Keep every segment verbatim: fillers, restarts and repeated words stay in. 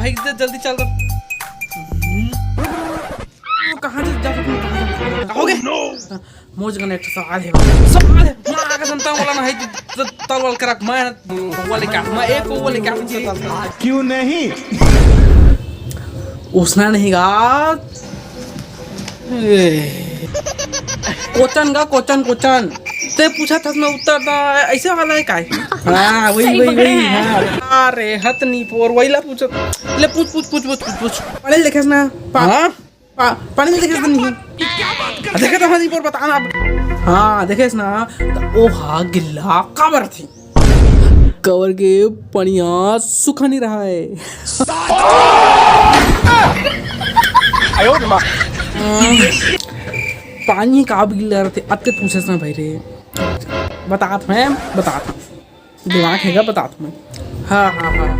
भाई, जल्दी चल तो। कहाँ जा सकत हन, कहाँ जा सकत हन? का होगे? मोर जगह एक ठो सवाल हे, सवाल हे। माँ का जनता वाला ना है, तू तलवार करा, मैं कौवा लेके आ, मैं एक कौवा लेके आ, क्यों नहीं? उसना नहीं गा। ए। कोचन गा, कोचन, कोचन। ते पूछा था मैं उत्तर दा, ऐसे वाला है काय? हाँ, वही, वही, वही, हाँ। अरे, हत नहीं पोर, वही ला पूछो। ले, पूछ, पूछ, पूछ। पढ़े लिखे ना? पा-, हाँ? पा-, पढ़े लिखे नहीं? देखे तो हत नहीं पोर, बता ना अब। हाँ, देखे ना? तो ओ हा गिल्ला काबर थी? काबर के पनिया सूखा नहीं रहा है। पानी का अब गिल्ला रहते, अत्ते पूछे से भाई रे। बतात मैं, बतात। दिमाग हैगा, बतात मैं। हाँ, हाँ, हाँ।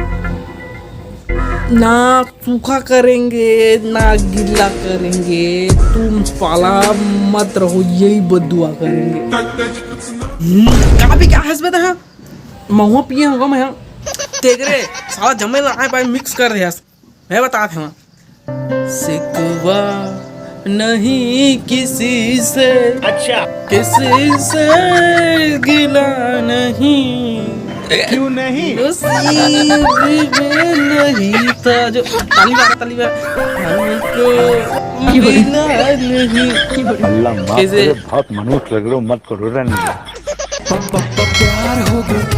ना सूखा करेंगे, ना गिल्ला करेंगे, तुम पाला मत रहो, यही बद्दुआ करेंगे। हम्म, का भी क्या हंस बता, हाँ? महुआ पिए होगा मैं, हाँ? तेगरे, साला जमे ला आए पाए मिक्स कर दे, मैं बतात हूँ। सिकवा नहीं किसी से, अच्छा। किसी से गिला नहीं। क्यों नहीं? नसीब में नहीं था जो, ताली मारा, ताली मारा। हमको मिला नहीं। अल्लाह माफ करे, बहुत मनुष्य लग रहे हो, मत करो, रहने दो। प्यार हो गया।